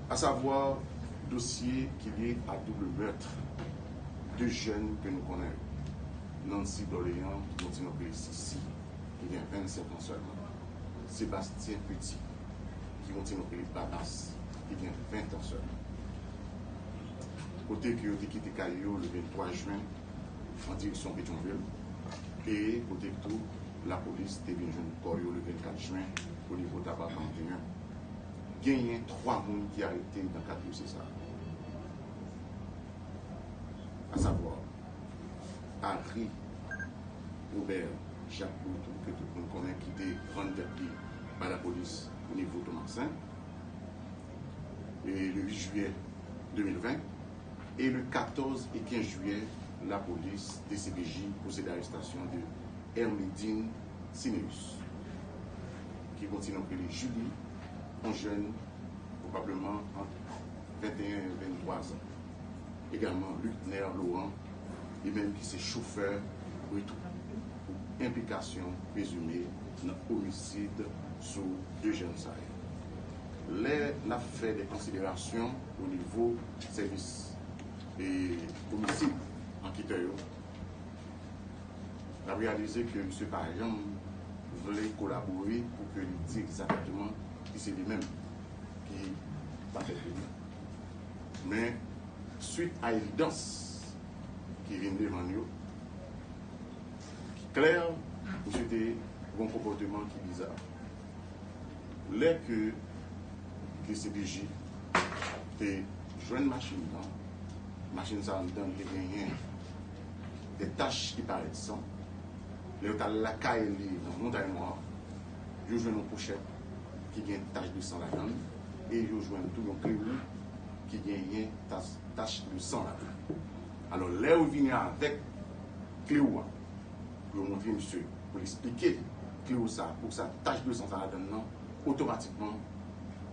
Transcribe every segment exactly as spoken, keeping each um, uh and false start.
À savoir, dosye ki lye a double meurtre de jèn ke nou konnen yo. Nancy Dorléans, ki gon ti non rele Sisi, ki gen vennsenk an sèlman. Sébastien Petit, ki gon ti non rele Babas, ki gen ven an sèlman. Kote ke yo te kite kay yo le venntwa jen, an direksyon Petyonvil, e kote tou lapolis te vin jwenn kò yo le vennkat jen o nivo Taba trannteyen. Genyen twa moun ki arete nan kad dosye sa a. À savoir, Harry Robert Jacques Boutou, ke tout moun konnen, ki te vann tèt li bay lapolis o nivo Tomaksen, e le uit jiyè de mil ven, e le katòz e kenz jiyè, lapolis, D C P J, pwosede arestasyon de Hermidine Cinéus, ki gon ti non rele Julie, yon jèn pwobableman ant venteyen e venntwa zan. Egalman, Lucner Laurent, li menm ki se chofè Britou, pou enplikasyon prezime nan omisid sou de jèn sa yo. Lè n ap fè de konsiderasyon o nivo sèvis e omisid anketè yo, n ap reyalize ke misye pa janm vle kolabore pou ke li di egzakteman ki se li menm ki pa fè krim nan. Men, swit a evidans ki vin devan n yo, ki klè, misye te gon konpòteman ki biza. Lè ke D C P J te jwenn machin nan, machin sa anndan te genyen de tach ki parèt san. Lè yo t al lakay li nan Montay Nwa, yo jwenn yon pochèt ki gen tach de san ladan l, e yo jwenn tou yon kle wou ki genyen tach, tach de san ladan l. Alò, lè yo vini avèk kle wou a, pou yo montre misye, pou l eksplike kle wou sa, pou sa tach de san sa ladan l nan, otomatikman,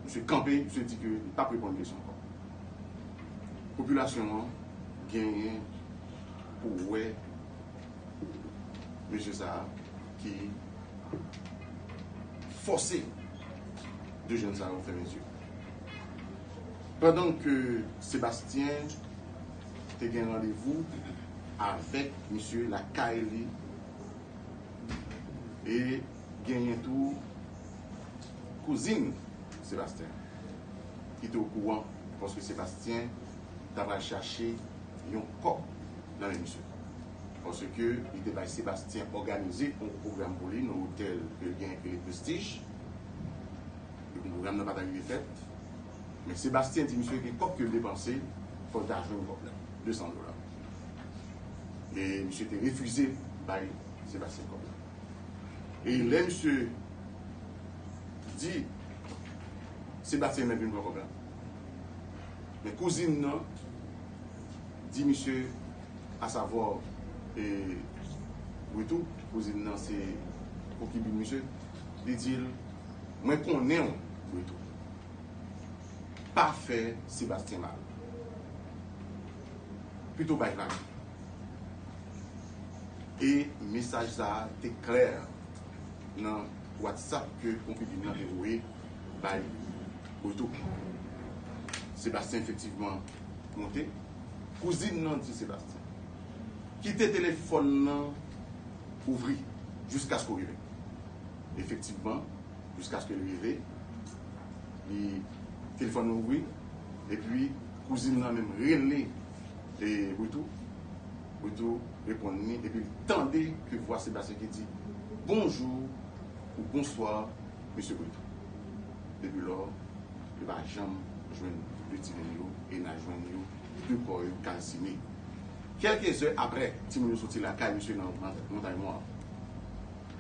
misye kanpe, misye di ke li p ap reponn kesyon ankò. Popilasyon an genyen pou wè mesye sa a ki fòse de jèn sa yo fèmen zye. Pandan ke Sebastyen te gen randevou avèk misye lakay li, e genyen tou kouzin Sebastyen ki te okouran, paske Sebastyen ta pral chache yon kòb nan men misye. Paske li te bay Sebastyen òganize yon pwogram pou li nan otèl ke l genyen ki rele Prestige. Epi pwogram nan pa t rive fèt. Men Sebastyen di misye gen kòb ke l depanse, fò l ta jwenn kòb la, de san dola. E misye te refize bay Sebastyen kòb la. E lè misye di Sebastyen mèt vin pran kòb la, men kouzin nan di misye, asavwa, e, Britou, kouzin nan se konkibin misye, li di l, mwen konnen w, Britou. Pa fè Sebastyen mal. Pito bay vag. E mesaj sa a te klè nan WhatsApp ke konkibin nan te voye bay Britou. Sebastyen efektivman monte. Kouzin nan di Sebastyen, kite telefòn nan ouvri jiskaske w rive. Efektivman, jiskaske l rive, li, telefòn nan ouvri, epi kouzin nan menm rele, e, Britou. Britou reponn li, epi l tande ke vwa Sebastyen ki di, bonjou, ou bonswa, mesye Britou. Depi lò, yo pa janm jwenn de timoun yo, e n a jwenn yo, de kò yo kalsine. Kèlke zè aprè, timoun yo soti lakay misye nan Mont-, Montay Nwa.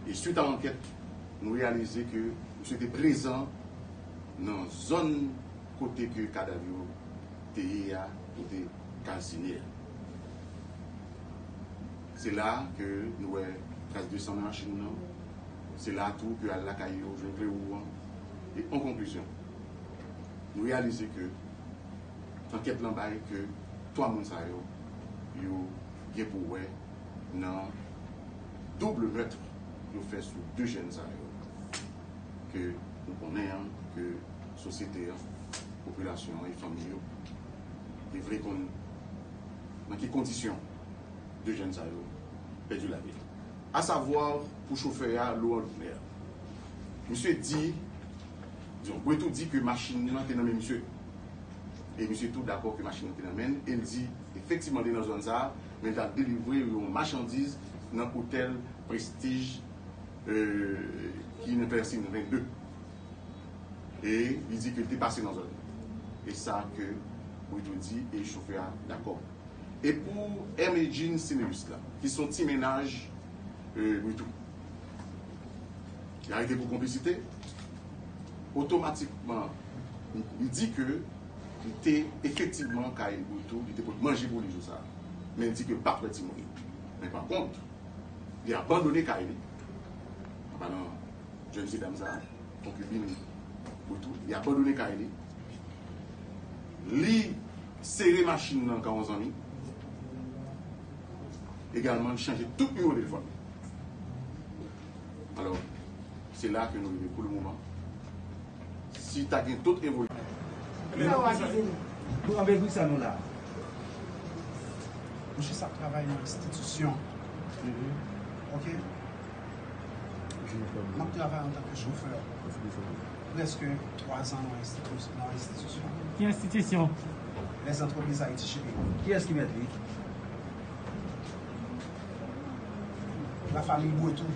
E swit a ankèt, nou reyalize ke misye te prezan nan zòn kote ke kadav yo te ye a, kote kalsine a. Se la ke nou wè tras de san nan machin nan. Se la tou ke al lakay yo jwenn kle wou an. E an konklizyon, nou reyalize ke ankèt lan bay ke twa moun sa yo, yo gen pou wè nan double meurtre yo fè sou de jèn sa yo, ke nou konnen an, ke sosyete an Popilasyon an e fanmi yo te vle konn nan ki kondisyon de jèn sa yo pèdi lavi. Asavwa, pou chofè a, Laurent Luckner, misye di, dizon, Bretous di ke machin nan te nan men misye. E misye tou dakò ke machin nan te nan men l, e l di, efektivman, li nan zòn sa a, men l t al delivre yon machandiz nan otèl Prestige, euh, ki nan Klèsin vennde. E li di ke l te pase nan zòn nan. E sa ke Bretous di, e chofè a dakò. E pou Hermedjine Seneus la, ki se yon ti mennaj, euh, Bretous, li arete pou konplisite, otomatikman, li di ke li te efektivman kay Bretous, li te pot manje pou li jou sa a. Men li di ke l pa t wè timoun li. Men pa kont, li abandone kay li. An palan jèn medam sa a, konkibin Bretous, li abandone kay li. Li sere machin nan ka yon zanmi. Egalman, li chanje tout nimewo telefòn. Alò, se la ke nou rive pou le moman. Si ta gen tout evolisyon. Sa w akize nou? Nou anbe pou sa nou la. Misye sa ap travay nan enstitisyon. Mhm. Ok? M ap travay antanke chofè. Prèske twa zan nan enstitis-, nan enstitisyon. Ki enstitisyon? Les Entreprises Haïti Shipping. Kiyès ki mèt li? La famille Bretous.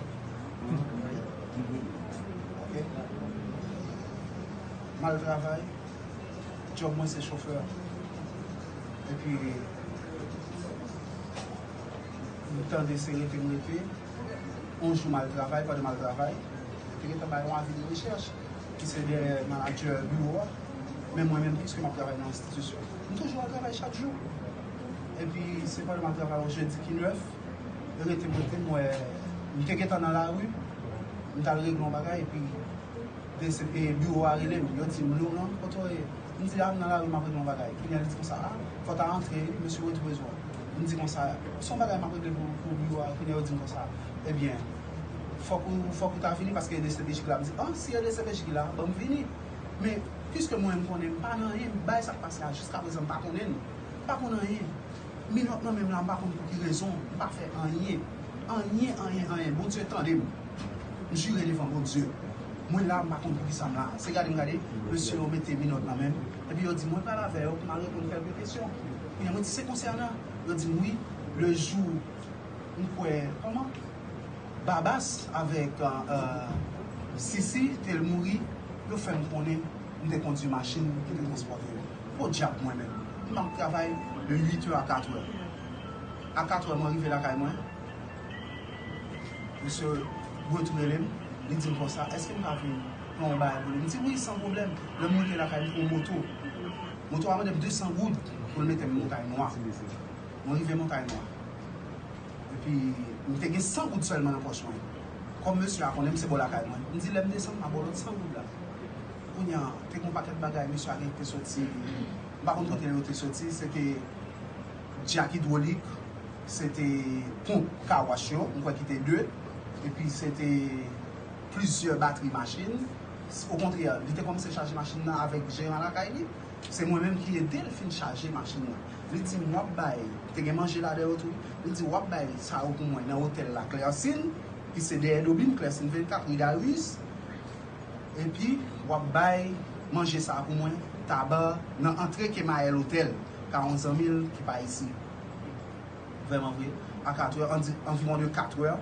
Ok. M al travay. Djòb mwen se chofè. Epi, m tande se rete m rete. Yon jou m al travay, pandan m al travay, yo te gentan bay yon avi de rechèch ki se dèyè manadjè biwo a. Men mwen menm, piske m ap travay nan enstitisyon, m toujou al travay chak jou. Epi, se pandan m al travay yon jedi ki nèf, yo rete m rete, m wè, m te gentan nan lari, m t al regle yon bagay, epi de se, e, biwo a rele m, yo di m, "Laurent, kote w ye?" M di, "A, m nan lari, m ap regle yon bagay." Kounye a, li di konsa, "A, fò w ta antre, mesye Bretous bezwen w." M di konsa, "Se yon bagay m ap regle pou, pou biwo a." Kounye a, yo di m konsa, "Ebyen, fòk ou, fòk ou ta vini paske e D C P J ki la." M di, "A, si e D C P J ki la, ban m vini." Men, piske mwen, m konnen m pa nan anyen, bagay sa k pase a, jiska prezan, m pa konnen l. M pa konn anyen. Minòt nan men m la, m pa konn pou ki rezon, m pa fè anyen. Anyen, anyen, anyen. Bondye tande m. M jire devan Bondye. Mwen la, m pa konn pou ki sa m la. Se gade m gade, mesye yo mete minòt nan men m. Epi yo di m, mwen pale avè yo pou m al reponn kèlke kesyon. Kounye a, mwen di, se konsènan? Yo di m, wi, le jou, m kwè, kòman? Babas avèk, euh, Sisi, te l mouri, yo fè m konnen m te kondui machin ki te transpòte yo. Podyab mwen menm. M ap travay de uit è a kat è. A kat è, mwen rive lakay mwen. Mesye Bretous rele m, li di m konsa, èske m ka vin pran yon bagay pou li? M di, wi, san pwoblèm. Lè m rive lakay, li pran yon moto. Moto a mande m de san goud pou l mete m Montay Nwa. Mwen rive Montay Nwa. Epi, m te gen san goud sèlman nan pòch mwen. Kòm mesye a konnen m se bò lakay mwen, m di, lè m desann, m a ba w lòt san goud la. Kounye a, te gen yon pakèt bagay mesye a gen te soti. M pa konn kote yo te soti, se te djak idwolik, se te ponp kawach yo, m kwè ki te de, epi se te plizyè batri machin. Okontrè, li te kòmanse chaje machin nan avèk jeran lakay li. Se mwen menm ki ede l fin chaje machin nan. Li di m, w ap bay, te gen manje ladeyò tou. Li di, w ap bay sa yo pou mwen nan otèl la Klèsin, ki se dèyè Dobin, Klèsin vennkat, ri Darius. Epi, w ap bay manje sa a pou mwen, Taba, nan antre Kemayèl Otèl, ka yon zanmi l ki pa isi. Vrèman vre, a kat è, anvi-, anviwon de kat è,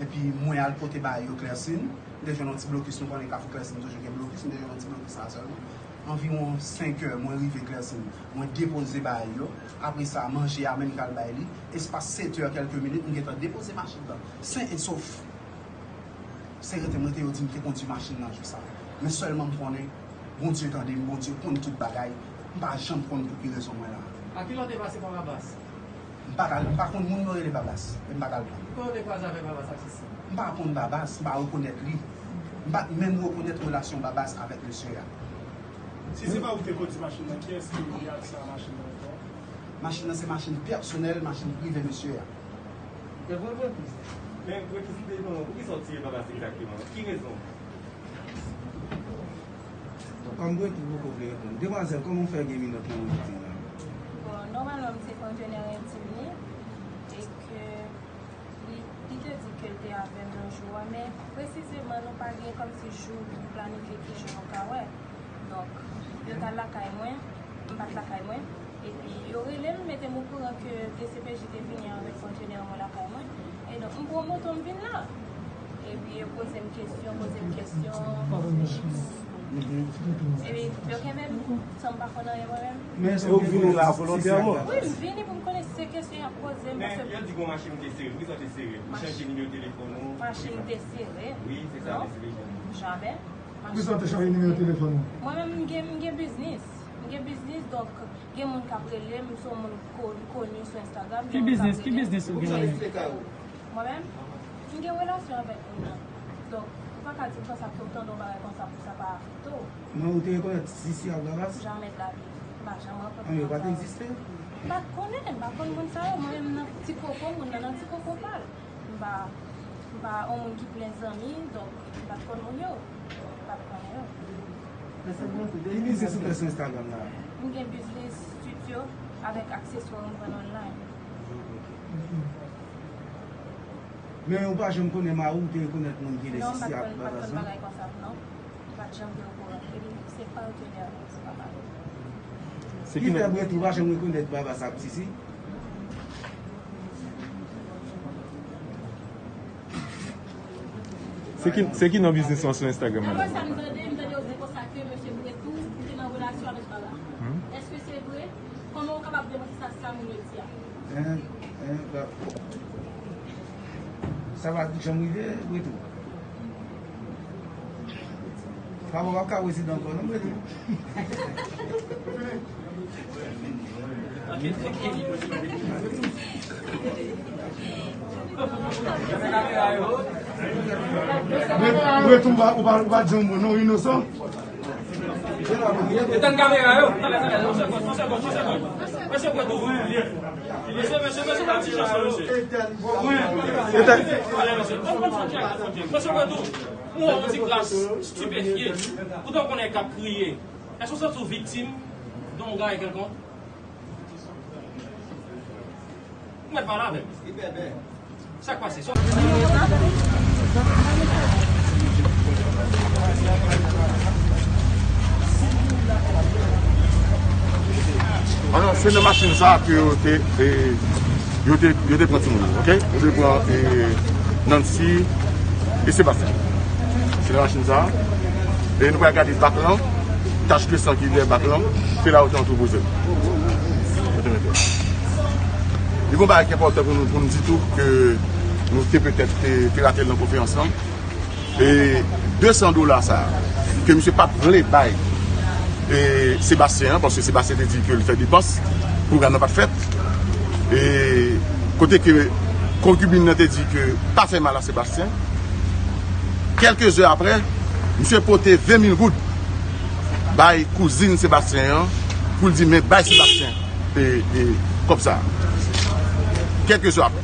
epi mwen al pote bagay yo Klèsin. M te jwenn yon ti blokis, nou konnen Kafou Klèsin toujou gen blokis, m te jwenn yon ti blokis la sèlman. Anviwon senk è, mwen rive Klèsin, mwen depoze bagay yo. Apre sa, manje a menm k al bay li. Espas sèt è kèlke minit, m gentan depoze machin nan, sen e sof. Se rete m rete, yo di m te kondui machin nan jou sa. Men sèlman m konnen, Bondye tande m, Bondye konn tout bagay. M pa janm konn pou ki rezon mwen la. A kilè w te pase pa Babas? M pa t al, m pa konn moun yo rele Babas, men m pa t al pran. Kòman w te kwaze avèk Babas ak Sisi? M pa konn Babas, m pa rekonèt li. M pa t menm rekonèt relasyon Babas avèk mesye a. Si se pa ou ki te kondui machin nan, kiyès ki gen aksè a machin nan ankò? Machin nan se machin pèsonèl, machin prive mesye a. Te pran Bretous. Men Bretous te non, poukisa w tiye Babas egzakteman? Ki rezon? Kòm Bretous poko vle reponn. Demwazèl, kòman w fè gen minòt nan wout ou la? Bon, nòmalman, m se kontenè entim li, e ke li, li te di ke l te avè m nan jou a, men presizeman, nou pa gen kòmsi jou nou planifye ki jou nou ka wè. Donk, yo t al lakay mwen, m pa t lakay mwen, epi yo rele m, mete m okouran ke D C P J te vini avèk kontenè mwen lakay mwen, e donk, m pran moto, m vin la. Epi yo poze m kesyon, poze m kesyon. Epi yo kenbe m, san m pa konn anyen mwen menm. Men èske w vini la volontèman? Wi, m vini pou m konnen se kesyon y ap poze m, paske yo di gon machin te sere. Poukisa w te sere? Ou chanje nimewo telefòn ou? Machin te sere. Wi, se sa, non, te sere. Jamè. Poukisa w te chanje nimewo telefòn ou? Mwen menm, m gen, m gen biznis. M gen biznis, donk, gen moun k ap rele m, m se yon moun ko-, koni sou Instagram. Ki biznis, ki biznis ou genyen? Mwen menm, m gen relasyon avèk moun nan. Donk, ou pa ka di m konsa ke w tande yon bagay konsa pou sa pa afekte w. Men ou te rekonèt Sisi ak Babas? Jamè de la vi. M pa janm rankontre moun sa yo. Anben, yo pa t egziste? M pa t konnen, m pa konn moun sa yo. Mwen menm nan ti koko moun nan, nan ti koko pa l. M pa, m pa yon moun ki plen zanmi, donk m pa t konn moun yo. M pa t konnen yo. Ki biznis ou fè sou Instagram la? M gen biznis stityo avèk akseswa m vann online. Men ou pa janm konnen mari w te rekonèt moun ki rele Sisi ak Babas lan? Non, m pa t konn, m pa t konn bagay konsa, non. M pa t janm te okouran. Epi se pa yo te nève, se pa mari. Ki fè Bretous pa janm rekonèt Babas ak Sisi? Se ki, se ki non biznis lan sou Instagram nan? Apre sa, m tande, m tande yo di konsa ke mesye Bretous te nan relasyon avèk Babas. Hmm? Èske se vre? Kòman w kapab demanti sa, sa moun yo di a? Hein, hein, ba, sa pa janm rive, Bretous. Papa w ap ka prezidan ankò, non, Bretous. Bretous, ou pa, ou pa, ou pa di yon mo, non, inosan. Etann kamera yo. Talè, talè, yon segonn, yon segonn, yon segonn. Mesye Bretous. Mesye, mesye, mesye, pa ti chans, mesye. Talè, mesye. Mesye Bretous. Ou yon ti klas stipefye. Poutan w konnen k ap kriye. Èske w santi w viktim de yon bagay kèlkonk? Ou mèt pale avè m. Sa k pase? Alò, se nan machin sa ke yo te, e, yo te, yo te pran timoun yo, oke? Yo te pran, e, Nancy e Sébastien. Se nan machin sa. E nou pral gade bak lan, tach de san ki dèyè bak lan, se la yo te antrepoze l. Yo te mete l. Li gon bagay ki enpòtan pou nou, pou nou di tou ke nou te petèt te, te rate l nan konferans lan. E de san dola sa a, ke misye pa t vle bay, e, Sebastyen an, paske Sebastyen te di ke l fè depans, pwogram nan pa t fèt. E kote ke konkibin nan te di ke pa fè mal a Sebastyen. Kèlke zè aprè, misye pote ven mil goud bay kouzin Sebastyen an pou l di, "Men, bay Sebastyen, e, e, kòb sa a." Kèlke zè aprè.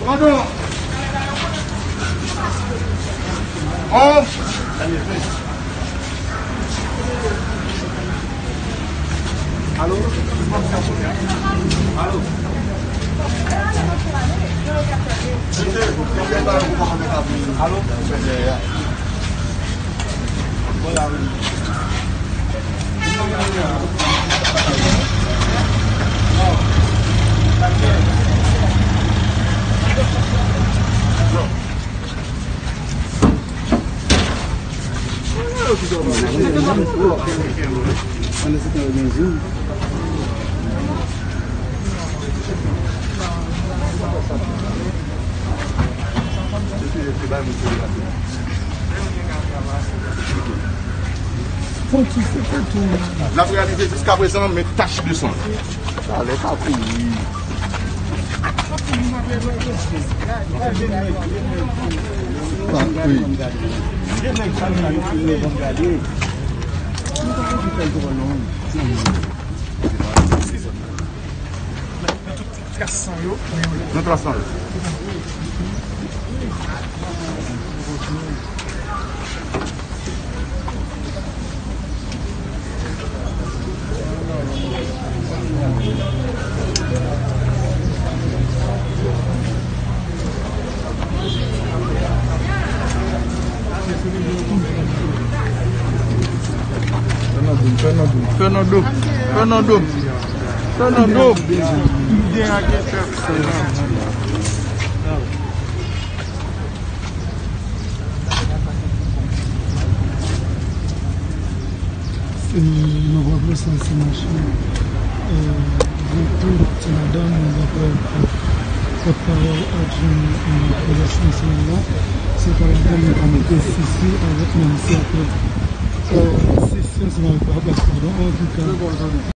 Pran don. On. Alo? Alo? Alo? N ap reyalize jiskaprezan, men tach de san. Talè pa kouri. Pa kouri. Nan tras san yo. Nan tras san yo. Fè nan dom, fè nan dom, fè nan dom, fè nan dom. M gen ak fè. Se nan pwòp san se mache. Direktè ti madanm, daprè pòtpawòl adjwen polis nasyonal la, se pa ladan li pa mete sisi avèk menm si apre sisi ansanm avèk pa plas padon. Antouka,